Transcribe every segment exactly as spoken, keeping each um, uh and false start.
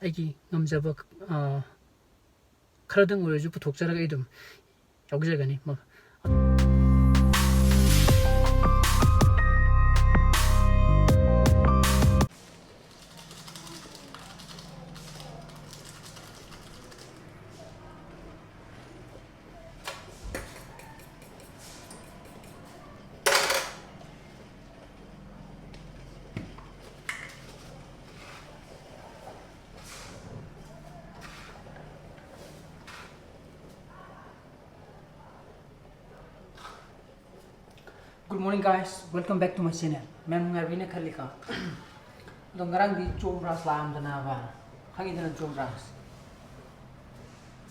ꯑꯩꯒꯤ ꯉꯝꯖꯕ, ꯑ, ꯈꯔꯗꯪ ꯑꯣꯏꯔꯁꯨ ꯄꯨꯊꯣꯛꯆꯔꯒ ꯑꯩ ꯑꯗꯨꯝ ꯌꯥꯎꯖꯒꯅꯤ꯫ Good morning, guys, welcome back to my channel. ꯃꯌꯥꯝ ꯅꯨꯡꯉꯥꯏꯕꯤꯅ ꯈꯜꯂꯤꯀꯣ꯫ ꯑꯗꯣ ꯉꯔꯥꯡꯗꯤ ꯆꯣꯝ ꯔꯥꯁ ꯂꯥꯛꯑꯝꯗꯅꯕ, ꯈꯪꯉꯤꯗꯅ ꯆꯣꯝ ꯔꯥꯁ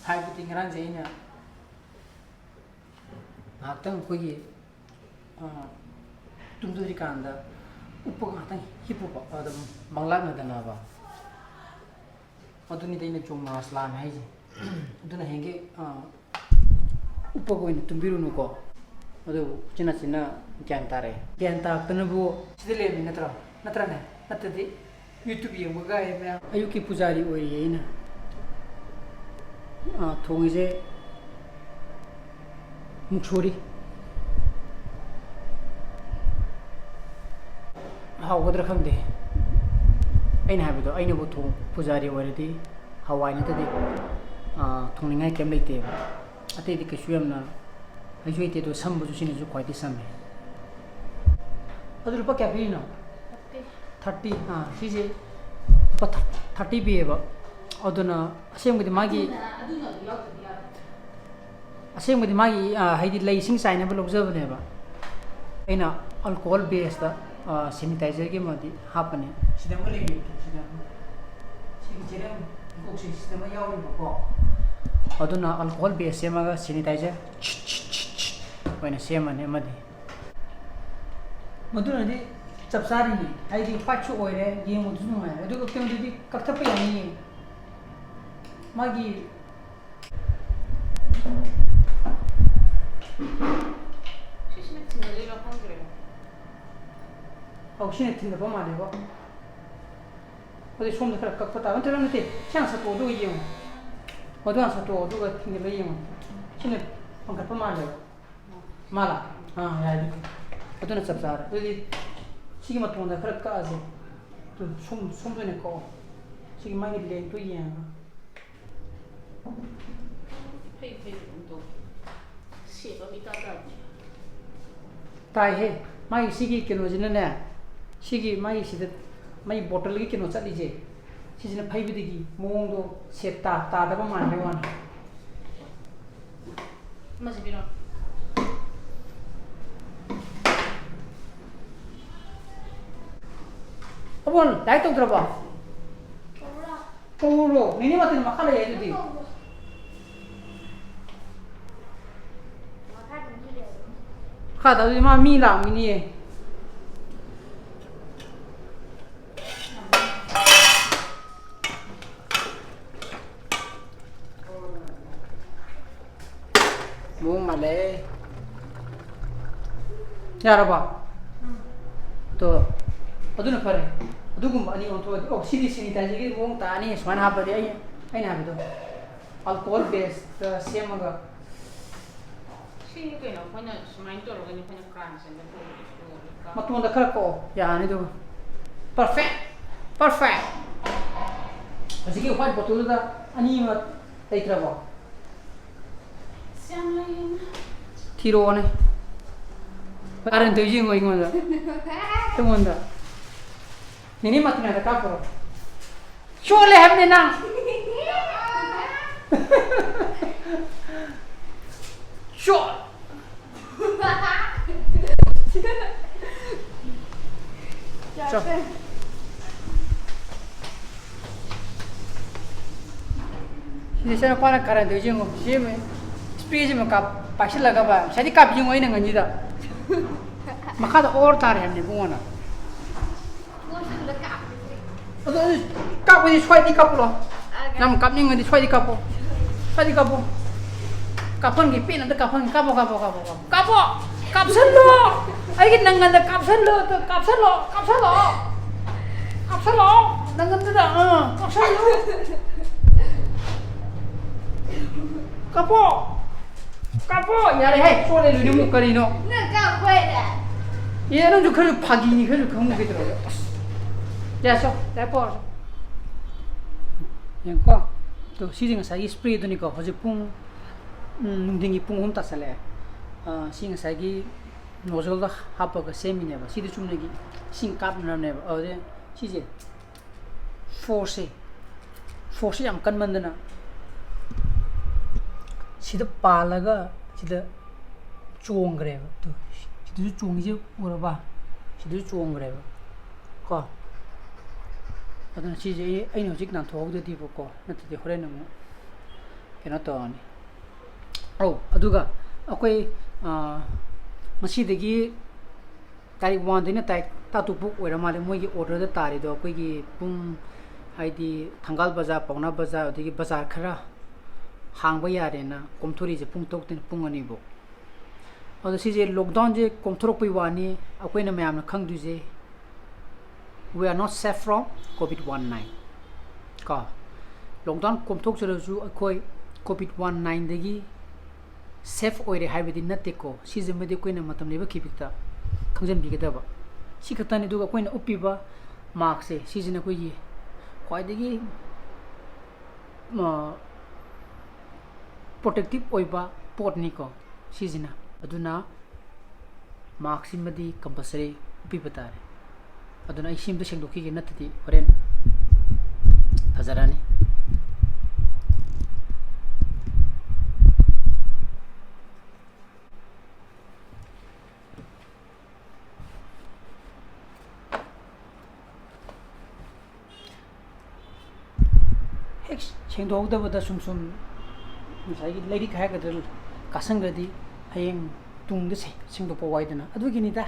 ꯍꯥꯏꯕꯗꯤ ꯉꯔꯥꯡꯁꯦ ꯑꯩꯅ ꯉꯥꯏꯍꯥꯛꯇꯪ ꯑꯩꯈꯣꯏꯒꯤ, ꯑ, ꯇꯨꯝꯖꯗ꯭ꯔꯤꯀꯥꯟꯗ ꯎꯞꯄꯒ ꯉꯥꯏꯍꯥꯛꯇꯪ ꯍꯤꯞꯄꯨꯕ, ꯑꯗꯨꯝ ꯃꯪꯂꯥꯛꯅꯗꯅꯕ꯫ ꯑꯗꯨꯅꯤꯗ ꯑꯩꯅ ꯆꯣꯝ ꯔꯥꯁ ꯂꯥꯛꯑꯝꯃꯦ ꯍꯥꯏꯁꯦ꯫ ꯑꯗꯨꯅ ꯍꯌꯦꯡꯒꯤ, ꯑ, ꯎꯞꯄꯒ ꯑꯣꯏꯅ ꯇꯨꯝꯕꯤꯔꯨꯅꯨꯀꯣ꯫ ꯑꯗꯨ ꯎꯆꯤꯟ ꯅꯥꯆꯤꯟꯅ ꯒ꯭ꯌꯥꯟ ꯇꯥꯔꯛꯑꯦ꯫ ꯒ꯭ꯌꯥꯟ ꯇꯥꯔꯛꯇꯅꯕꯨ ꯁꯤꯗ ꯂꯩꯔꯝꯃꯤ ꯅꯠꯇ꯭ꯔꯣ? ꯅꯠꯇ꯭ꯔꯅꯦ? ꯅꯠꯇ꯭ꯔꯗꯤ YouTube ꯌꯦꯡꯕꯒ ꯑꯩ ꯃꯌꯥꯝ ꯑꯌꯨꯛꯀꯤ ꯄꯨꯖꯥꯔꯤ ꯑꯣꯏꯔꯤꯌꯦ ꯑꯩꯅ꯫ ꯑ, ꯊꯣꯡꯉꯤꯁꯦ ꯃꯨꯛꯁꯣꯔꯤ꯫ ꯍꯥꯎꯒꯗ꯭ꯔꯥ ꯈꯪꯗꯦ꯫ ꯑꯩꯅ ꯍꯥꯏꯕꯗꯣ, ꯑꯩꯅꯕꯨ ꯊꯣꯡ-, ꯄꯨꯖꯥꯔꯤ ꯑꯣꯏꯔꯗꯤ ꯍꯋꯥꯏ ꯅꯠꯇꯗꯤ, ꯑ, ꯊꯣꯡꯅꯤꯡꯉꯥꯏ ꯀꯩꯝ ꯂꯩꯇꯦꯕ꯫ ꯑꯇꯩꯗꯤ ꯀꯩꯁꯨ ꯌꯥꯝꯅ ꯍꯩꯁꯨ ꯍꯩꯇꯦ, ꯑꯗꯣ ꯁꯝꯕꯁꯨ ꯁꯤꯅꯁꯨ ꯈ꯭ꯋꯥꯏꯗꯒꯤ ꯁꯝꯃꯦ꯫ ꯑꯗꯨ ꯂꯨꯄꯥ ꯀꯌꯥ ꯄꯤꯔꯤꯅꯣ? ꯊꯥꯔꯇꯤ꯫ ꯑꯥ, ꯁꯤꯁꯦ ꯂꯨꯄꯥ ꯊꯥꯔꯇꯤ ꯄꯤꯌꯦꯕ꯫ ꯑꯗꯨꯅ ꯑꯁꯦꯡꯕꯗꯤ ꯃꯥꯒꯤ, ꯑꯁꯦꯡꯕꯗꯤ ꯃꯥꯒꯤ, ꯑꯥ, ꯍꯥꯏꯗꯤ ꯂꯩ ꯏꯁꯤꯡ ꯆꯥꯏꯅꯕ ꯂꯧꯖꯕꯅꯦꯕ꯫ ꯑꯩꯅ alcohol baseꯇ, ꯑꯥ, sanitizerꯒꯤ ꯑꯃꯗꯤ ꯍꯥꯞꯄꯅꯤ꯫ ꯁꯤꯗ ꯑꯃ ꯂꯩꯔꯤ, ꯁꯤꯗ꯫ ꯁꯤꯒꯤ ꯆꯦꯔꯪ ꯃꯀꯣꯛꯁꯦ ꯁꯤꯗ ꯑꯃ ꯌꯥꯎꯔꯤꯕꯀꯣ꯫ ꯑꯗꯨꯅ alcohol base ꯁꯦꯝꯃꯒ sanitizer ꯑꯣꯏꯅ ꯁꯦꯝꯃꯅꯤ ꯑꯃꯗꯤ꯫ ꯃꯗꯨꯅꯗꯤ ꯆꯞ ꯆꯥꯔꯤꯅꯤ, ꯍꯥꯏꯗꯤ whiteꯁꯨ ꯑꯣꯏꯔꯦ, ꯌꯦꯡꯕꯗꯁꯨ ꯅꯨꯡꯉꯥꯏꯔꯦ꯫ ꯑꯗꯨꯒ ꯀꯩꯅꯣꯗꯨꯗꯤ ꯀꯛꯊꯠꯄ ꯌꯥꯅꯤꯌꯦ꯫ ꯃꯥꯒꯤ ꯁꯤꯁꯤꯅ ꯊꯤꯟꯒꯗꯣꯏꯔꯣ ꯈꯪꯗ꯭ꯔꯦ꯫ ꯑꯧ, ꯁꯤꯅ ꯊꯤꯟꯒꯗꯧ ꯃꯥꯜꯂꯦꯕꯣ꯫ ꯑꯗꯨꯗꯤ ꯁꯣꯝꯗ ꯈꯔ ꯀꯛꯄ ꯇꯥꯕ ꯅꯠꯇ꯭ꯔꯒ ꯅꯠꯇꯦ, ꯁꯤ ꯍꯥꯟꯅ ꯁꯠꯇꯣꯛꯑꯣ, ꯑꯗꯨꯒ ꯌꯦꯡꯉꯣ꯫ ꯃꯗꯨ ꯍꯥꯟꯅ ꯁꯠꯇꯣꯛꯑꯣ, ꯑꯗꯨꯒ ꯊꯤꯡꯖꯤꯜꯂꯒ ꯌꯦꯡꯉꯣ꯫ ꯁꯤꯅ ꯄꯥꯟꯈꯠꯄ ꯃꯥꯜꯂꯦꯕ꯫ ꯃꯥꯂꯥ? ꯑꯥ, ꯌꯥꯏ ꯑꯗꯨꯗꯤ꯫ ꯑꯗꯨꯅ ꯆꯞ ꯆꯥꯔꯦ꯫ ꯑꯗꯨꯗꯤ ꯁꯤꯒꯤ ꯃꯇꯣꯟꯗ ꯈꯔ ꯀꯛꯑꯁꯦ꯫ ꯑꯗꯨ ꯁꯣꯝ-, ꯁꯣꯝꯗ ꯑꯣꯏꯅ ꯀꯛꯑꯣ꯫ ꯁꯤꯒꯤ ꯃꯥꯒꯤ length ꯇꯣ ꯌꯦꯡꯉꯒ꯫ ꯐꯩ, ꯐꯩ, ꯑꯗꯨꯝ ꯇꯧ꯫ ꯁꯦꯞ ꯑꯃ ꯏꯇꯥ ꯇꯥꯗꯦ꯫ ꯇꯥꯏꯍꯦ꯫ ꯃꯥꯒꯤ ꯁꯤꯒꯤ ꯀꯩꯅꯣꯁꯤꯅꯅꯦ, ꯁꯤꯒꯤ ꯃꯥꯒꯤ ꯁꯤꯗ, ꯃꯥꯒꯤ bottle ꯒꯤ ꯀꯩꯅꯣ ꯆꯠꯂꯤꯁꯦ, ꯁꯤꯁꯤꯅ ꯐꯩꯕꯗꯒꯤ ꯃꯑꯣꯡꯗꯣ ꯁꯦꯞ ꯇꯥ-, ꯇꯥꯗꯕ ꯃꯥꯟꯕꯩ ꯋꯥꯅꯤ꯫ ꯑꯃꯁꯤ ꯄꯤꯔꯣ꯫ ꯑꯕꯣꯟ, ꯂꯥꯏꯔꯤꯛ ꯇꯧꯗ꯭ꯔꯕꯣ? ꯀꯧꯔꯣ꯫ ꯅꯦꯅꯦ ꯃꯥꯔꯇꯤꯟ ꯃꯈꯥ ꯂꯩ ꯍꯥꯏꯗꯨꯗꯤ꯫ ꯃꯈꯥꯗ ꯑꯗꯨꯗꯤ ꯃꯥ ꯃꯤ ꯂꯥꯛꯑꯝꯒꯅꯤꯌꯦ꯫ ꯃꯑꯣꯡ ꯃꯥꯜꯂꯦ꯫ ꯌꯥꯔꯕꯣ? ꯎꯝ꯫ ꯇꯣ, ꯑꯗꯨꯅ ꯐꯔꯦ꯫ ꯑꯗꯨꯒꯨꯝꯕ ꯑꯅꯤ ꯑꯣꯟꯊꯣꯛꯑꯗꯤ, ꯑꯣ, ꯁꯤꯗꯤ sanitizer ꯒꯤ ꯃꯑꯣꯡ ꯇꯥꯅꯤ, ꯁꯨꯃꯥꯏꯅ ꯍꯥꯞꯄꯗꯤ꯫ ꯑꯩ, ꯑꯩꯅ ꯍꯥꯏꯕꯗꯣ, alcohol base ꯇ ꯁꯦꯝꯃꯒ꯫ ꯁꯤ ꯀꯩꯅꯣ, ꯑꯩꯈꯣꯏꯅ ꯁꯨꯃꯥꯏꯅ ꯇꯧꯔꯒꯅꯤ ꯑꯩꯈꯣꯏꯅ crime scene ꯗ ꯄꯨꯔꯤꯁꯦ꯫ ꯃꯇꯣꯟꯗ ꯈꯔ ꯀꯛꯑꯣ, ꯌꯥꯔꯅꯤ ꯑꯗꯨꯒ꯫ Perfect! Perfect! ꯍꯧꯖꯤꯛꯀꯤ white bottle ꯗꯨꯗ ꯑꯅꯤ ꯑꯃ ꯂꯩꯇ꯭ꯔꯕꯣ? ꯊꯤꯔꯛꯑꯣꯅꯦ꯫ ꯀꯥꯔꯟ ꯇꯧꯔꯤꯁꯤ ꯌꯦꯡꯉꯣ ꯑꯩꯉꯣꯟꯗ꯫ ꯑꯩꯉꯣꯟꯗ꯫ ꯅꯦꯅꯦ ꯃꯥꯔꯇꯤꯅꯥꯗ ꯀꯥꯞꯄꯨꯔꯣ꯫ ꯆꯣꯠꯂꯦ ꯍꯥꯏꯕꯅꯦ ꯅꯪ꯫ ꯆꯣꯠ-, ꯆꯣ꯫ ꯁꯤꯗ ꯏꯆꯥꯅꯨꯄꯥꯅ ꯀꯥꯔꯟ ꯇꯧꯔꯤꯁꯤ ꯌꯦꯡꯉꯣ꯫ ꯁꯤ ꯑꯃ spray ꯁꯤꯃ ꯀꯥꯞ-, ꯄꯥꯏꯁꯤꯜꯂꯒꯕ꯫ ꯉꯁꯥꯏꯗꯤ ꯀꯥꯞꯄꯤ ꯌꯦꯡꯉꯣ ꯑꯩꯅ ꯉꯟꯁꯤꯗ꯫ ꯃꯈꯥꯗ ꯑꯣꯔ ꯇꯥꯔꯦ ꯍꯥꯏꯕꯅꯦ ꯏꯕꯨꯡꯉꯣꯅ꯫ ꯑꯗꯨ, ꯑꯗꯨ ꯀꯥꯞꯄꯗꯤ ꯁ꯭ꯋꯥꯏꯗꯤ ꯀꯥꯞꯄꯨꯔꯣ꯫ ꯌꯥꯝ ꯀꯥꯞꯅꯤꯡꯉꯗꯤ ꯁ꯭ꯋꯥꯏꯗꯤ ꯀꯥꯞꯄꯣ꯫ ꯁ꯭ꯋꯥꯏꯗꯤ ꯀꯥꯞꯄꯣ꯫ ꯀꯥꯞꯐꯝꯒꯤ ꯄꯦꯟ ꯑꯝꯇ ꯀꯥꯞꯐꯝꯒꯤ꯫ ꯀꯥꯞꯄꯣ, ꯀꯥꯞꯄꯣ, ꯀꯥꯞꯄꯣ, ꯀꯥꯞꯄꯣ꯫ ꯀꯥꯞꯄꯣ! ꯀꯥꯞꯁꯜꯂꯣ! ꯑꯩꯒꯤ ꯅꯪꯒꯟꯗ ꯀꯥꯞꯁꯜꯂꯣ, ꯀꯥꯞꯁꯜꯂꯣ, ꯀꯥꯞꯁꯜꯂꯣ! ꯀꯥꯞꯁꯜꯂꯣ! ꯅꯪꯉꯝꯗꯨꯗ, ꯑꯥ, ꯀꯥꯞꯁꯜꯂꯨ꯫ ꯀꯥꯞꯄꯣ꯫ ꯀꯥꯞꯄꯣ꯫ ꯌꯥꯔꯦ ꯍꯦ, ꯁꯣꯜꯂꯦ ꯂꯣꯏꯅꯃꯛ ꯀꯔꯤꯅꯣ? ꯅꯪ ꯀꯥꯞꯄꯣꯏꯅꯦ꯫ ꯑꯦ, ꯅꯪꯁꯨ ꯈꯔꯁꯨ ꯐꯥꯒꯤꯅꯤ, ꯈꯔꯁꯨ ꯈꯪꯉꯨ ꯀꯩꯗꯧꯔꯒꯦ? ꯑꯁ꯫ ꯌꯥ, ꯁꯣ, ꯂꯥꯏꯔꯤꯛ ꯄꯥꯔꯣ, ꯁꯣ꯫ ꯌꯦꯡꯉꯨꯀꯣ꯫ ꯇꯣ, ꯁꯤꯁꯦ ꯉꯁꯥꯏꯒꯤ spray ꯗꯨꯅꯤꯀꯣ꯫ ꯍꯧꯖꯤꯛ ꯄꯨꯡ, ꯎꯝ, ꯅꯨꯡꯊꯤꯟꯒꯤ ꯄꯨꯡ ꯑꯍꯨꯝ ꯇꯥꯁꯜꯂꯛꯑꯦ꯫ ꯑꯥ, ꯁꯤ ꯉꯁꯥꯏꯒꯤ nozzle ꯗ ꯍꯥꯞꯄꯒ ꯁꯦꯝꯃꯤꯅꯦꯕ꯫ ꯁꯤꯗꯤ ꯆꯨꯝꯅꯒꯤ ꯏꯁꯤꯡ ꯀꯥꯞꯅꯕꯅꯦꯕ꯫ ꯑꯗꯨꯗꯩ ꯁꯤꯁꯦ force ꯁꯦ, force ꯁꯦ ꯌꯥꯝ ꯀꯟꯃꯟꯗꯅ ꯁꯤꯗ ꯄꯥꯜꯂꯒ ꯁꯤꯗ ꯆꯣꯡꯈ꯭ꯔꯦꯕ꯫ ꯇꯨ, ꯁꯤꯗꯁꯨ ꯆꯣꯡꯉꯤꯁꯦ ꯎꯔꯕ? ꯁꯤꯗꯁꯨ ꯆꯣꯡꯈ꯭ꯔꯦꯕ ꯀꯣ꯫ ꯑꯗꯨꯅ ꯁꯤꯁꯦ ꯑꯩ, ꯑꯩꯅ ꯍꯧꯖꯤꯛ ꯅꯥꯟꯊꯣꯛꯍꯧꯗ꯭ꯔꯗꯤꯕꯀꯣ, ꯅꯠꯇ꯭ꯔꯗꯤ ꯍꯣꯔꯦꯟ ꯑꯃꯨꯛ ꯀꯩꯅꯣ ꯇꯧꯔꯅꯤ꯫ ꯑꯧ, ꯑꯗꯨꯒ ꯑꯩꯈꯣꯏ, ꯑꯥ, ꯉꯁꯤꯗꯒꯤ ꯇꯥꯔꯤꯛ ꯋꯥꯟꯗꯩꯅ ꯇꯥꯔꯤꯛ ꯇꯔꯥꯇꯔꯨꯛ ꯐꯥꯎ ꯑꯣꯏꯔ ꯃꯥꯜꯂꯦ ꯃꯣꯏꯒꯤ order ꯗ ꯇꯥꯔꯤꯗꯣ꯫ ꯑꯩꯈꯣꯏꯒꯤ ꯄꯨꯡ, ꯍꯥꯏꯗꯤ ꯊꯪꯒꯥꯜ ꯕꯖꯥꯔ, ꯄꯥꯎꯅꯥ ꯕꯖꯥꯔ, ꯑꯗꯒꯤ ꯕꯖꯥꯔ ꯈꯔ ꯍꯥꯡꯕ ꯌꯥꯔꯦꯅ ꯀꯣꯝꯊꯣꯔꯛꯏꯁꯦ ꯄꯨꯡ ꯇꯔꯨꯛꯇꯩꯅ ꯄꯨꯡ ꯑꯅꯤ ꯐꯥꯎ꯫ ꯑꯗꯣ ꯁꯤꯁꯦ lockdown ꯁꯦ ꯀꯣꯝꯊꯣꯔꯛꯄꯩ ꯋꯥꯅꯤ, ꯑꯩꯈꯣꯏꯅ ꯃꯌꯥꯝꯅ ꯈꯪꯗꯣꯏꯁꯦ, "We are not safe from COVID nineteen" ꯀꯣ꯫ Lockdown ꯀꯣꯝꯊꯣꯛꯆꯔꯁꯨ ꯑꯩꯈꯣꯏ COVID nineteen ꯗꯒꯤ safe ꯑꯣꯏꯔꯦ ꯍꯥꯏꯕꯗꯤ ꯅꯠꯇꯦꯀꯣ꯫ ꯁꯤꯁꯤꯃꯗꯤ ꯑꯩꯈꯣꯏꯅ ꯃꯇꯝ ꯂꯩꯕ ꯈꯤꯕꯤꯛꯇ ꯈꯪꯖꯤꯟꯕꯤꯒꯗꯕ꯫ ꯁꯤ ꯈꯛꯇꯅꯤ꯫ ꯑꯗꯨꯒ ꯑꯩꯈꯣꯏꯅ ꯎꯞꯄꯤꯕ mask ꯁꯦ, ꯁꯤꯁꯤꯅ ꯑꯩꯈꯣꯏꯒꯤ ꯈ꯭ꯋꯥꯏꯗꯒꯤ, ꯑ, protective ꯑꯣꯏꯕ ꯄꯣꯠꯅꯤꯀꯣ ꯁꯤꯁꯤꯅ꯫ ꯑꯗꯨꯅ mask ꯁꯤꯃꯗꯤ compulsory ꯎꯞꯄꯤꯕ ꯇꯥꯔꯦ꯫ ꯑꯗꯨꯅ ꯑꯩ ꯁꯤ ꯑꯝꯇ ꯁꯦꯡꯗꯣꯛꯈꯤꯒꯦ, ꯅꯠꯇ꯭ꯔꯗꯤ ꯍꯣꯔꯦꯟ ꯐꯖꯔꯅꯤ꯫ ꯍꯦꯛ ꯁꯦꯡꯗꯣꯛꯍꯧꯗꯕꯗ ꯁꯨꯝ ꯁꯨꯝ ꯉꯁꯥꯏꯒꯤ ꯂꯩꯔꯤꯛ ꯍꯥꯏꯒꯗ꯭ꯔꯥ ꯀꯥꯁꯟꯈ꯭ꯔꯗꯤ ꯍꯌꯦꯡ ꯇꯨꯡꯗ ꯁꯦ-, ꯁꯦꯡꯗꯣꯛꯄ ꯋꯥꯏꯗꯅ, ꯑꯗꯨꯒꯤꯅꯤꯗ꯫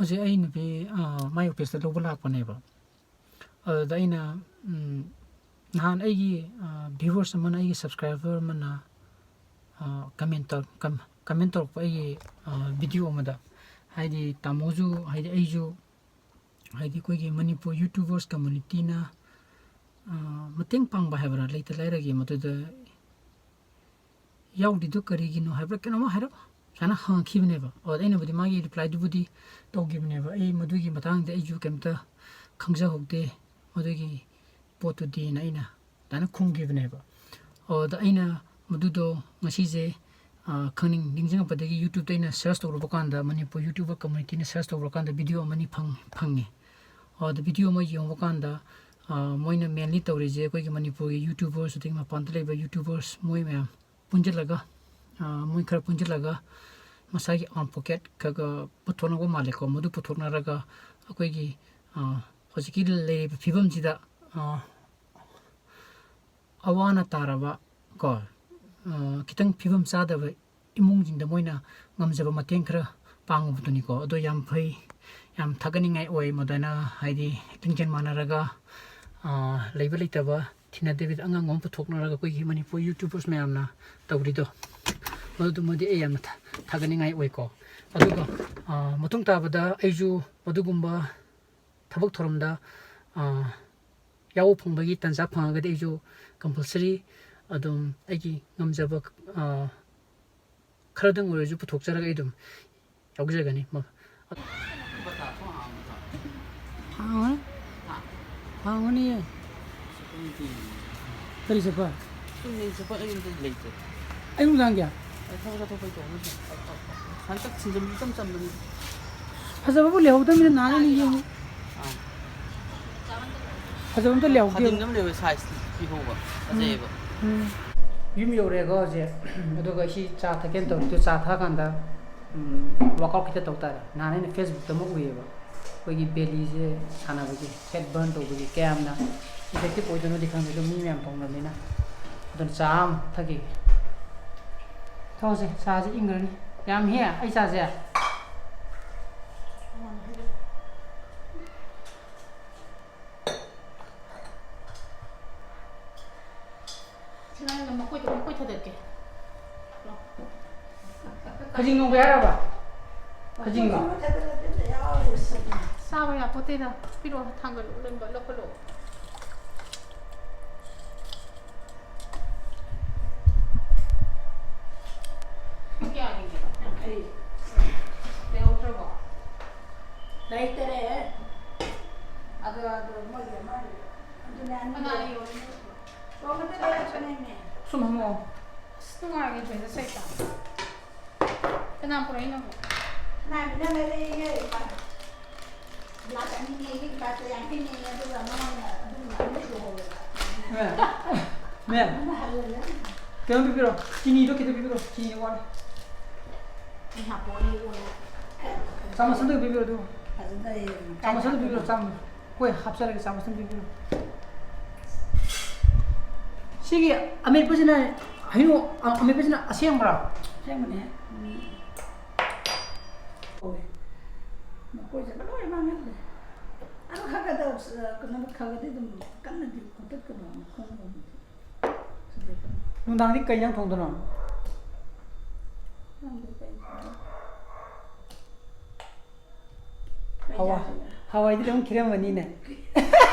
ꯍꯧꯖꯤꯛ ꯑꯩ ꯅꯨꯄꯤ, ꯑ, ꯃꯥꯏ ꯑꯣꯐꯤꯁꯇ ꯂꯧꯕ ꯂꯥꯛꯄꯅꯦꯕ꯫ ꯑꯗꯨꯗ ꯑꯩꯅ, ꯎꯝ, ꯅꯍꯥꯟ ꯑꯩꯒꯤ, ꯑ, viewers ꯑꯃꯅ, ꯑꯩꯒꯤ subscriber ꯑꯃꯅ, ꯑ, comment ꯇꯧ-, com-, comment ꯇꯧꯔꯛꯄ ꯑꯩꯒꯤ, ꯑ, video ꯑꯃꯗ꯫ ꯍꯥꯏꯗꯤ ꯇꯥꯃꯣꯁꯨ, ꯍꯥꯏꯗꯤ ꯑꯩꯁꯨ, ꯍꯥꯏꯗꯤ ꯑꯩꯈꯣꯏꯒꯤ ꯃꯅꯤꯄꯨꯔ YouTubers communityꯅ, ꯑ, ꯃꯇꯦꯡ ꯄꯥꯡꯕ ꯍꯥꯏꯕ꯭ꯔꯥ, ꯂꯩꯇ ꯂꯥꯏꯔꯒꯤ ꯃꯗꯨꯗ ꯌꯥꯎꯗ꯭ꯔꯤꯗꯣ ꯀꯔꯤꯒꯤꯅꯣ ꯍꯥꯏꯕ꯭ꯔꯥ, ꯀꯩꯅꯣꯝꯃ ꯍꯥꯏꯔꯞ ꯁꯨꯃꯥꯏꯅ ꯍꯪꯉꯛꯈꯤꯕꯅꯦꯕ꯫ ꯑꯣ, ꯑꯩꯅꯕꯨꯗꯤ ꯃꯥꯒꯤ replyꯗꯨꯕꯨꯗꯤ ꯇꯧꯈꯤꯕꯅꯦꯕ, "ꯑꯩ ꯃꯗꯨꯒꯤ ꯃꯇꯥꯡꯗ ꯑꯩꯁꯨ ꯀꯩꯝꯇ ꯈꯪꯖꯍꯧꯗꯦ, ꯃꯗꯨꯒꯤ ꯄꯣꯠꯇꯨꯗꯤꯅ" ꯑꯩꯅ ꯑꯗꯨꯃꯥꯏꯅ ꯈꯨꯝꯈꯤꯕꯅꯦꯕ꯫ ꯑꯣ, ꯑꯗ ꯑꯩꯅ ꯃꯗꯨꯗꯣ ꯉꯁꯤꯁꯦ, ꯑ, ꯈꯪꯅꯤꯡ ꯅꯤꯡꯁꯤꯡꯉꯛꯄꯗꯒꯤ YouTubeꯇ ꯑꯩꯅ search ꯇꯧꯔꯨꯕ ꯀꯥꯟꯗ, ꯃꯅꯤꯄꯨꯔ YouTuber communityꯅ search ꯇꯧꯔꯀꯥꯟꯗ video ꯑꯃꯅꯤ ꯐꯪ-, ꯐꯪꯉꯦ꯫ ꯑꯣ, ꯑꯗ video ꯑꯃ ꯌꯦꯡꯕ ꯀꯥꯟꯗ, ꯑ, ꯃꯣꯏꯅ mainly ꯇꯧꯔꯤꯁꯦ ꯑꯩꯈꯣꯏꯒꯤ ꯃꯅꯤꯄꯨꯔꯒꯤ YouTubers, ꯑꯗꯒꯤ ꯃꯄꯥꯟꯗ ꯂꯩꯕ YouTubers ꯃꯣꯏ ꯃꯌꯥꯝ ꯄꯨꯟꯁꯤꯜꯂꯒ, ꯑ, ꯃꯣꯏ ꯈꯔ ꯄꯨꯟꯁꯤꯜꯂꯒ ꯃꯁꯥꯒꯤ own pocket ꯈꯔ ꯈꯔ ꯄꯨꯊꯣꯛꯅꯕ ꯃꯥꯜꯂꯦꯀꯣ꯫ ꯃꯗꯨ ꯄꯨꯊꯣꯛꯅꯔꯒ ꯑꯩꯈꯣꯏꯒꯤ, ꯑ, ꯍꯧꯖꯤꯛꯀꯤ ꯂꯩꯔꯤꯕ ꯐꯤꯕꯝꯁꯤꯗ, ꯑ, ꯑꯋꯥ ꯑꯅꯥ ꯇꯥꯔꯕ ꯀꯣ, ꯑ, ꯈꯤꯇꯪ ꯐꯤꯕꯝ ꯆꯥꯗꯕ ꯏꯃꯨꯡꯁꯤꯡꯗ ꯃꯣꯏꯅ ꯉꯝꯖꯕ ꯃꯇꯦꯡ ꯈꯔ ꯄꯥꯡꯉꯨꯕꯗꯨꯅꯤꯀꯣ꯫ ꯑꯗꯣ ꯌꯥꯝ ꯐꯩ, ꯌꯥꯝ ꯊꯥꯒꯠꯅꯤꯡꯉꯥꯏ ꯑꯣꯏ꯫ ꯃꯗꯨꯅ ꯍꯥꯏꯗꯤ ꯂꯤꯡꯖꯦꯜ ꯃꯥꯟꯅꯔꯒ, ꯑ, ꯂꯩꯕ ꯂꯩꯇꯕ ꯊꯤꯅꯗꯕꯤꯗ ꯑꯉꯝ ꯑꯉꯝ ꯄꯨꯊꯣꯛꯅꯔꯒ ꯑꯩꯈꯣꯏꯒꯤ ꯃꯅꯤꯄꯨꯔ YouTubers ꯃꯌꯥꯝꯅ ꯇꯧꯔꯤꯗꯣ, ꯃꯗꯨꯃꯗꯤ ꯑꯩ ꯌꯥꯝꯅ ꯊꯥ-, ꯊꯥꯒꯠꯅꯤꯡꯉꯥꯏ ꯑꯣꯏꯀꯣ꯫ ꯑꯗꯨꯒ, ꯑ, ꯃꯇꯨꯡ ꯇꯥꯕꯗ ꯑꯩꯁꯨ ꯃꯗꯨꯒꯨꯝꯕ ꯊꯕꯛ ꯊꯧꯔꯝꯗ, ꯑ, ꯌꯥꯎꯕ ꯐꯪꯕꯒꯤ ꯇꯥꯟꯖꯥ ꯐꯪꯉꯒꯗꯤ ꯑꯩꯁꯨ compulsory ꯑꯗꯨꯝ ꯑꯩꯒꯤ ꯉꯝꯖꯕ, ꯑ, ꯈꯔꯗꯪ ꯑꯣꯏꯔꯁꯨ ꯄꯨꯊꯣꯛꯆꯔꯒ ꯑꯩ ꯑꯗꯨꯝ ꯌꯥꯎꯖꯒꯅꯤ꯫ ꯃ-, ꯍꯥꯡꯉꯣꯏ? ꯍꯥꯡꯉꯅꯤꯌꯦ꯫ ꯀꯔꯤ ꯆꯠꯄ? ꯆꯨꯝꯅ ꯆꯠꯄ ꯑꯩ ꯑꯝꯇ ꯂꯩꯇꯦ꯫ ꯑꯩ ꯅꯨꯡꯗꯥꯡ ꯀꯌꯥ? ꯑꯩ ꯊꯕꯛ ꯆꯠꯊꯣꯛꯄꯩ ꯇꯧꯕ ꯅꯠꯇꯦ꯫ ꯍꯟꯗꯛ ꯊꯤꯟꯖꯤꯟꯕ ꯏꯆꯝ ꯆꯝꯕꯅꯤ꯫ ꯐꯖꯕꯕꯨ ꯂꯩꯍꯧꯗꯕꯅꯤꯅ ꯅꯍꯥꯟ ꯑꯩꯅ ꯌꯦꯡꯉꯤ꯫ ꯑꯥ꯫ ꯐꯖꯕ ꯑꯝꯇ ꯂꯩꯍꯧꯗꯦ꯫ ꯈꯥꯗꯤꯝꯗ ꯑꯃ ꯂꯩꯍꯧꯋꯦ, size ꯄꯤꯍꯧꯕ꯫ ꯐꯖꯩꯌꯦꯕ꯫ ꯎꯝ꯫ ꯌꯨꯝ ꯌꯧꯔꯦꯀꯣ ꯍꯧꯖꯤꯛ꯫ ꯑꯗꯨꯒ ꯁꯤ ꯆꯥ ꯊꯛꯀꯦꯅ ꯇꯧꯔꯤꯗꯣ, ꯆꯥ ꯊꯛꯑꯀꯥꯟꯗ, ꯎꯝ, workout ꯈꯤꯇ ꯇꯧ ꯇꯥꯔꯦ꯫ ꯅꯍꯥꯟ ꯑꯩꯅ Facebookꯇ ꯑꯃ ꯎꯏꯌꯦꯕ, ꯑꯩꯈꯣꯏꯒꯤ bellyꯁꯦ ꯁꯥꯟꯅꯕꯒꯤ, fat burn ꯇꯧꯕꯒꯤ ꯀꯌꯥꯝꯅ effective ꯑꯣꯏꯗꯣꯏꯅꯣꯗꯤ ꯈꯪꯗꯦ, ꯑꯗꯨꯝ ꯃꯤ ꯃꯌꯥꯝ ꯇꯧꯅꯕꯅꯤꯅ꯫ ꯑꯗꯨꯅ ꯆꯥ ꯑꯃ ꯊꯛꯈꯤꯒꯦ꯫ ꯊꯛꯑꯣꯁꯦ, ꯆꯥꯁꯦ ꯏꯪꯈ꯭ꯔꯅꯤ꯫ ꯌꯥꯝ ꯍꯦ, ꯑꯩ ꯆꯥꯁꯦ꯫ ꯅꯪꯅ ꯃꯈꯣꯏꯗ, ꯃꯈꯣꯏ ꯊꯥꯗꯠꯀꯦ꯫ ꯈꯖꯤꯡ ꯉꯧꯒꯦ ꯍꯥꯏꯔꯕ? ꯈꯖꯤꯡꯗꯣ? ꯆꯥꯕ ꯌꯥꯄꯣꯠꯇꯦꯗ꯫ ꯄꯤꯔꯛꯑꯣ, ꯊꯥꯡꯒꯠꯂꯣ, ꯂꯣꯏꯅꯃꯛ ꯂꯧꯈꯠꯂꯣ꯫ ꯀꯌꯥꯒꯤꯅꯣ? ꯌꯥꯡꯈꯩ꯫ ꯂꯩꯍꯧꯗ꯭ꯔꯕꯣ? ꯂꯩꯇꯔꯦ꯫ ꯑꯗꯣ, ꯑꯗꯣ ꯃꯣꯏꯒꯤ ꯑꯃ, ꯑꯗꯨꯅꯦ ꯑꯅꯤ ꯀꯅꯥꯅ ꯂꯩ꯫ ꯌꯣꯜꯂꯤꯅꯣ? ꯇꯣꯝꯕꯗ ꯂꯩꯔꯛꯄꯅꯦꯃꯦ꯫ ꯁꯨꯝ ꯍꯪꯉꯛꯑꯣ꯫ ꯑꯁ, ꯅꯨꯡꯉꯥꯏꯈꯤꯗ꯭ꯔꯦꯗ ꯁꯩꯇ꯫ ꯀꯅꯥ ꯄꯨꯔꯛꯏꯅꯣ? ꯀꯅꯥꯒꯤꯅꯣ ꯂꯩꯔꯛꯏꯅꯦ? ꯒ꯭ꯂꯥꯁ ꯑꯅꯤꯅꯦ, ꯑꯩꯒꯤ ꯒ꯭ꯂꯥꯁꯇ ꯌꯥꯡꯈꯩꯅꯦ, ꯑꯗꯨꯒ ꯃꯉꯣꯟꯗ ꯑꯗꯨꯝ ꯑꯃꯁꯨ ꯍꯧꯔꯦꯕ꯫ ꯃꯦꯝ, ꯃꯦꯝ, ꯑꯃ ꯍꯜꯂꯦ꯫ ꯀꯩꯅꯣꯝ ꯄꯤꯕꯤꯔꯣ, ꯆꯤꯅꯤꯗꯣ ꯈꯤꯇ ꯄꯤꯕꯤꯔꯣ, ꯆꯤꯅꯤ ꯋꯥꯠꯂꯦ꯫ ꯑꯩ ꯍꯥꯞꯄꯛꯑꯣ, ꯑꯩ ꯑꯣꯏꯅ꯫ ꯆꯥꯃꯁ ꯑꯝꯇ ꯄꯤꯕꯤꯔꯣ, ꯑꯗꯨ꯫ ꯐꯖꯅ ꯌꯦꯡꯉꯨ꯫ ꯆꯥꯃꯁ ꯑꯝꯇ ꯄꯤꯕꯤꯔꯣ, ꯆꯥꯃꯁ꯫ ꯍꯣꯏ, ꯍꯥꯞꯆꯔꯒꯦ, ꯆꯥꯃꯁ ꯑꯝꯇ ꯄꯤꯕꯤꯔꯣ꯫ ꯁꯤꯒꯤ ꯑꯃꯦꯠꯄꯁꯤꯅ ꯍꯩꯅꯧ, ꯑ-, ꯑꯃꯦꯠꯄꯁꯤꯅ ꯑꯁꯦꯡꯕ꯭ꯔꯥ? ꯑꯁꯦꯡꯕꯅꯦ꯫ ꯎꯝ꯫ ꯍꯣꯏ꯫ ꯃꯈꯣꯏꯁꯦ ꯂꯣꯏ ꯃꯥꯡꯍꯜꯂꯦ꯫ ꯑꯗꯨ ꯈꯔ ꯈꯔ ꯇꯧ-, ꯀꯩꯅꯣ ꯈꯔ ꯈꯔꯗꯤ ꯑꯗꯨꯝ ꯀꯟꯅꯗꯤ ꯈꯣꯠꯇꯠꯀꯅꯣ, ꯃꯈꯣꯡ ꯅꯨꯡꯗꯤ ꯁꯤꯗꯠꯀꯅꯣ꯫ ꯅꯨꯡꯗꯥꯡꯗꯤ ꯀꯩ ꯏꯟꯖꯥꯡ ꯊꯣꯡꯗꯣꯏꯅꯣ? ꯈꯪꯗꯦ ꯀꯩ ꯏꯟꯖꯥꯡꯅꯣ꯫ ꯀꯩ ꯍꯋꯥꯏ, ꯏꯟꯖꯥꯡꯅꯣ? ꯍꯋꯥꯏꯗꯤ ꯑꯗꯨꯝ ꯈꯤꯔꯝꯃꯅꯤꯅꯦ꯫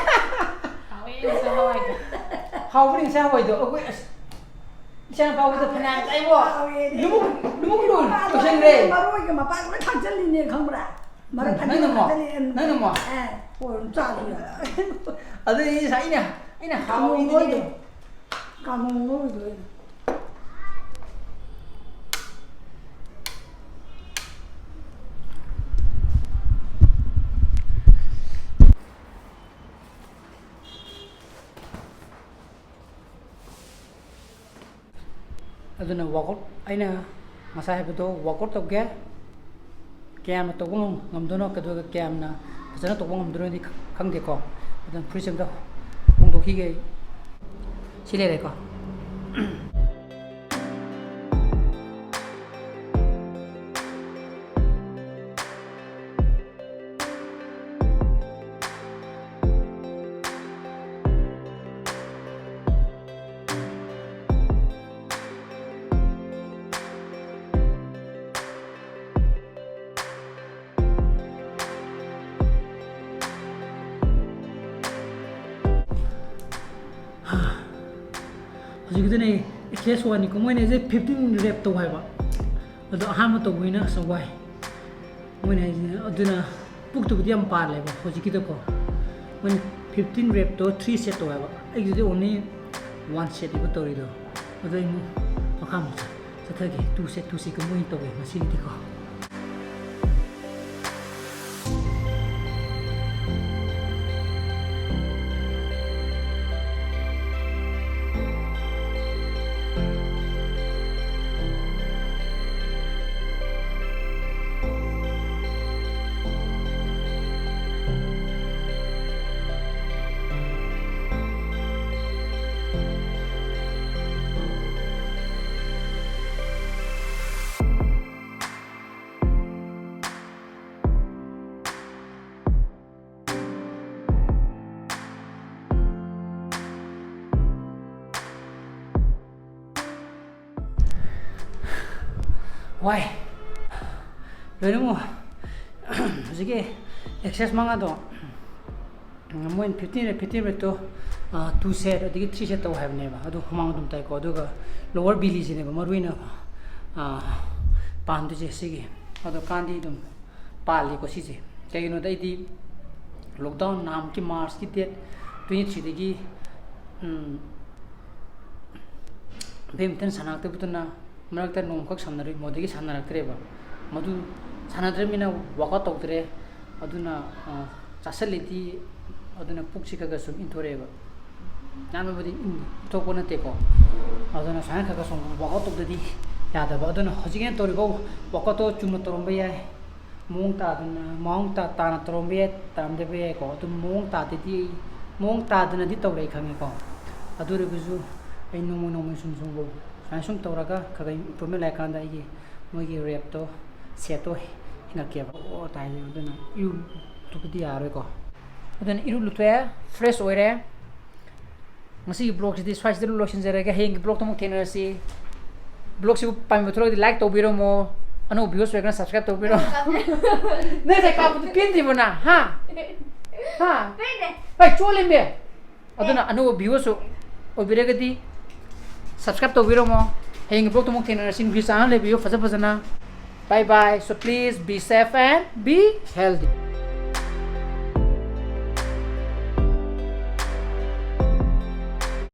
ꯍꯥꯎꯋꯦ ꯉꯁꯥꯏ ꯍꯋꯥꯏꯗꯣ꯫ ꯍꯥꯎꯕꯅꯤ ꯉꯁꯥꯏ ꯍꯋꯥꯏꯗꯣ꯫ ꯑꯩꯈꯣꯏ ꯑꯁ, ꯏꯆꯥ ꯅꯨꯄꯥ ꯍꯣꯏꯗ ꯐꯅꯌꯥꯝ ꯆꯥꯏꯕꯣ꯫ ꯍꯥꯎꯋꯦ꯫ ꯂꯨꯃꯨꯛ, ꯂꯨꯃꯨꯛ ꯂꯨ-, ꯂꯣꯏꯁꯟꯈ꯭ꯔꯦ꯫ ꯃꯔꯣꯏꯒ ꯃꯄꯥꯟ ꯂꯣꯏ ꯊꯥꯛꯆꯜꯂꯤꯅꯦ ꯈꯪꯕ꯭ꯔꯥ? ꯃꯔꯣꯏ ꯅꯪ, ꯐꯗꯤꯒꯣꯝ ꯅꯪꯅ ꯑꯃꯨꯛ? ꯊꯥꯛꯆꯜꯂꯤ꯫ ꯅꯪꯅ ꯑꯃꯨꯛ? ꯑꯦ, ꯀꯣꯟ ꯆꯥꯗꯣꯏꯔꯥ? ꯑꯗꯨꯗꯤ ꯉꯁꯥꯏ ꯑꯩꯅ, ꯑꯩꯅ ꯀꯥꯡꯉꯧ ꯍꯥꯎꯋꯦꯗꯨꯗꯤ ꯉꯧꯗꯣꯏꯅꯦ꯫ ꯀꯥꯡꯉꯧ ꯉꯧꯗꯣꯏꯅꯦ꯫ ꯑꯗꯨꯅ workout, ꯑꯩꯅ ꯉꯁꯥꯏ ꯍꯥꯏꯕꯗꯣ, workout ꯇꯧꯒꯦ, ꯀꯌꯥꯝꯅ ꯇꯧꯕ ꯉꯝ-, ꯉꯝꯗꯣꯏꯅꯣ, ꯑꯗꯨꯒ ꯀꯌꯥꯝꯅ ꯐꯖꯅ ꯇꯧꯕ ꯉꯝꯗꯣꯏꯅꯣꯗꯤ ꯈ-, ꯈꯪꯗꯦꯀꯣ꯫ ꯑꯗꯨꯅ ꯐꯨꯔꯤꯠꯁꯦ ꯑꯝꯇ ꯍꯣꯡꯗꯣꯛꯈꯤꯒꯦ ꯑꯩ꯫ ꯁꯤ ꯂꯩꯔꯦꯀꯣ꯫ ꯑꯗꯨꯅꯦ, ꯑꯦꯛꯁꯔꯁꯥꯏꯁ ꯋꯥꯟꯅꯤꯀꯣ, ꯃꯣꯏꯅ ꯍꯥꯏꯁꯦ ꯐꯤꯐꯇꯤꯟ ꯔꯦꯞ ꯇꯧ ꯍꯥꯏꯕ꯫ ꯑꯗꯣ ꯑꯍꯥꯟꯕ ꯇꯧꯕꯅꯤꯅ ꯑꯁ ꯋꯥꯏ꯫ ꯃꯣꯏꯅ ꯍꯥꯏꯁꯦ, ꯑꯗꯨꯅ ꯄꯨꯛꯇꯨꯕꯨꯗꯤ ꯌꯥꯝ ꯄꯥꯜꯂꯦꯕ ꯍꯧꯖꯤꯛꯀꯤꯗꯣꯀꯣ꯫ ꯃꯣꯏꯅ ꯐꯤꯐꯇꯤꯟ ꯔꯦꯞꯇꯣ ꯊ꯭ꯔꯤ ꯁꯦꯠ ꯇꯧ ꯍꯥꯏꯕ꯫ ꯑꯩꯒꯤꯗꯨꯗꯤ ꯑꯣꯟꯂꯤ ꯋꯥꯟ ꯁꯦꯠꯅꯦꯕ ꯇꯧꯔꯤꯗꯣ꯫ ꯑꯗꯣ ꯑꯩ ꯑꯃꯨꯛ ꯃꯈꯥ ꯑꯃꯨꯛ ꯆꯠꯊꯒꯦ꯫ ꯇꯨ ꯁꯦꯠ, ꯇꯨ ꯁꯦꯠꯀ ꯃꯣꯏꯅ ꯇꯧꯋꯦ ꯉꯁꯤꯒꯤꯗꯤꯀꯣ꯫ ꯋꯥꯏ꯫ ꯂꯣꯏꯅꯃꯛ ꯍꯧꯖꯤꯛꯀꯤ ꯑꯦꯛꯁꯔꯁꯥꯏꯁ ꯃꯉꯥꯗꯣ, ꯃꯣꯏꯅ ꯐꯤꯐꯇꯤꯟ ꯔꯦꯞ, ꯐꯤꯐꯇꯤꯟ ꯔꯦꯞꯇꯣ, ꯑ, ꯇꯨ ꯁꯦꯠ ꯑꯗꯒꯤ ꯊ꯭ꯔꯤ ꯁꯦꯠ ꯇꯧ ꯍꯥꯏꯕꯅꯦꯕ꯫ ꯑꯗꯨ ꯍꯨꯃꯥꯡ ꯑꯗꯨꯝ ꯇꯥꯏꯀꯣ꯫ ꯑꯗꯨꯒ ꯂꯣꯋꯔ ꯕꯤꯂꯤꯁꯤꯅꯦꯕ ꯃꯔꯨ ꯑꯣꯏꯅ, ꯑ, ꯄꯥꯟꯗꯣꯏꯁꯦ ꯁꯤꯒꯤ꯫ ꯑꯗꯣ ꯀꯥꯟꯗꯤ ꯑꯗꯨꯝ ꯄꯥꯜꯂꯤꯀꯣ ꯁꯤꯁꯦ꯫ ꯀꯩꯒꯤꯅꯣꯗ ꯑꯩꯗꯤ ꯂꯣꯛꯗꯥꯎꯟ ꯅꯍꯥꯟꯃꯨꯛꯀꯤ ꯃꯥꯔꯁꯀꯤ ꯗꯦꯠ ꯇ꯭ꯋꯦꯟꯇꯤ ꯊ꯭ꯔꯤꯗꯒꯤ, ꯎꯝ, ꯕꯦꯗꯃꯤꯟꯇꯟ ꯁꯥꯟꯅꯔꯛꯇꯕꯗꯨꯅ ꯃꯔꯛꯇ ꯅꯣꯡꯃꯈꯛ ꯁꯥꯟꯅꯔꯨꯏ, ꯃꯗꯨꯗꯒꯤ ꯁꯥꯟꯅꯔꯛꯇ꯭ꯔꯦꯕ꯫ ꯃꯗꯨ ꯁꯥꯟꯅꯗ꯭ꯔꯕꯅꯤꯅ ꯋꯥꯛꯑꯥꯎꯠ ꯇꯧꯗ꯭ꯔꯦ꯫ ꯑꯗꯨꯅ, ꯑ, ꯆꯥꯁꯤꯜꯂꯤꯗꯤ, ꯑꯗꯨꯅ ꯄꯨꯛꯁꯤ ꯈꯔ ꯈꯔ ꯁꯨꯝ ꯏꯟꯊꯣꯔꯛꯑꯦꯕ꯫ ꯌꯥꯝꯅꯕꯨꯗꯤ ꯏꯟ-, ꯏꯟꯊꯣꯛꯄ ꯅꯠꯇꯦꯀꯣ꯫ ꯑꯗꯨꯅ ꯁꯨꯃꯥꯏꯅ ꯈꯔ ꯈꯔ ꯁꯨꯝ ꯋꯥꯛꯑꯥꯎꯠ ꯇꯧꯗꯗꯤ ꯌꯥꯗꯕ꯫ ꯑꯗꯨꯅ ꯍꯧꯖꯤꯛ ꯑꯩꯅ ꯇꯧꯔꯤꯕ ꯋꯥꯛꯑꯥꯎꯠꯇꯣ ꯆꯨꯝꯅ ꯇꯧꯔꯝꯕ ꯌꯥꯏ, ꯃꯑꯣꯡ ꯇꯥꯗꯅ, ꯃꯑꯣꯡ ꯇꯥ-, ꯇꯥꯅ ꯇꯧꯔꯝꯕ ꯌꯥꯏ, ꯇꯥꯔꯝꯗꯕ ꯌꯥꯏꯀꯣ꯫ ꯑꯗꯨ ꯃꯑꯣꯡ ꯇꯥꯗꯗꯤ, ꯃꯑꯣꯡ ꯇꯥꯗꯅꯗꯤ ꯇꯧꯔꯦ ꯑꯩ ꯈꯪꯉꯦꯀꯣ꯫ ꯑꯗꯨ ꯑꯣꯏꯔꯒꯁꯨ ꯑꯩ ꯅꯣꯡꯃ ꯅꯣꯡꯃꯒꯤ ꯁꯨꯝ ꯁꯨꯝ ꯁꯨꯃꯥꯏꯅ ꯁꯨꯝ ꯇꯧꯔꯒ ꯈꯔ ꯈꯔ ꯏꯝꯄ꯭ꯔꯨꯚꯃꯦꯟ ꯂꯥꯛꯑꯀꯥꯟꯗ ꯑꯩꯒꯤ ꯃꯣꯏꯒꯤ ꯔꯦꯞꯇꯣ, ꯁꯦꯠꯇꯣ ꯍꯦꯟꯒꯠꯀꯦꯕ꯫ ꯑꯣ, ꯇꯥꯏ꯫ ꯑꯗꯨꯅ ꯏꯔꯨ ꯂꯨꯊꯣꯛꯇꯗꯤ ꯌꯥꯔꯔꯣꯏꯀꯣ꯫ ꯑꯗꯨꯅ ꯏꯔꯨ ꯂꯨꯊꯣꯛꯑꯦ, ꯐ꯭ꯔꯦꯁ ꯑꯣꯏꯔꯦ꯫ ꯉꯁꯤꯒꯤ ꯕ꯭ꯂꯣꯒꯁꯤꯗꯤ ꯁ꯭ꯋꯥꯏꯁꯤꯗ ꯂꯣꯏꯁꯤꯟꯖꯔꯒꯦ꯫ ꯍꯌꯦꯡꯒꯤ ꯕ꯭ꯂꯣꯒꯇ ꯑꯃꯨꯛ ꯊꯦꯡꯅꯔꯁꯤ꯫ ꯕ꯭ꯂꯣꯒꯁꯤꯕꯨ ꯄꯥꯝꯕꯤꯕ ꯊꯣꯛꯂꯒꯗꯤ ꯂꯥꯏꯛ ꯇꯧꯕꯤꯔꯝꯃꯣ꯫ ꯑꯅꯧꯕ ꯚ꯭ꯌꯨꯋꯔꯁ ꯑꯣꯏꯔꯒꯅ ꯁꯕꯁꯀ꯭ꯔꯥꯏꯕ ꯇꯧꯕꯤꯔꯣ꯫ ꯅꯪ ꯉꯁꯥꯏ ꯀꯥꯞꯄꯗꯨ ꯄꯦꯟꯗ꯭ꯔꯤꯕꯣ ꯅꯪ? ꯍꯥ? ꯍꯥ? ꯄꯦꯟꯗꯦ꯫ ꯍꯣꯏ, ꯆꯣꯜꯂꯤꯃꯦ꯫ ꯑꯗꯨꯅ ꯑꯅꯧꯕ ꯚ꯭ꯌꯨꯋꯔꯁ ꯑꯣꯏꯕꯤꯔꯒꯗꯤ Subscribe ꯇꯧꯕꯤꯔꯝꯃꯣ꯫ ꯍꯌꯦꯡꯒꯤ vlogꯇ ꯑꯃꯨꯛ ꯊꯦꯡꯅꯔꯁꯤ꯫ ꯅꯨꯡꯁꯤ ꯆꯥꯟꯅ ꯂꯩꯕꯤꯌꯨ꯫ ꯐꯖ ꯐꯖꯅ꯫ Bye bye. So please be safe and be healthy.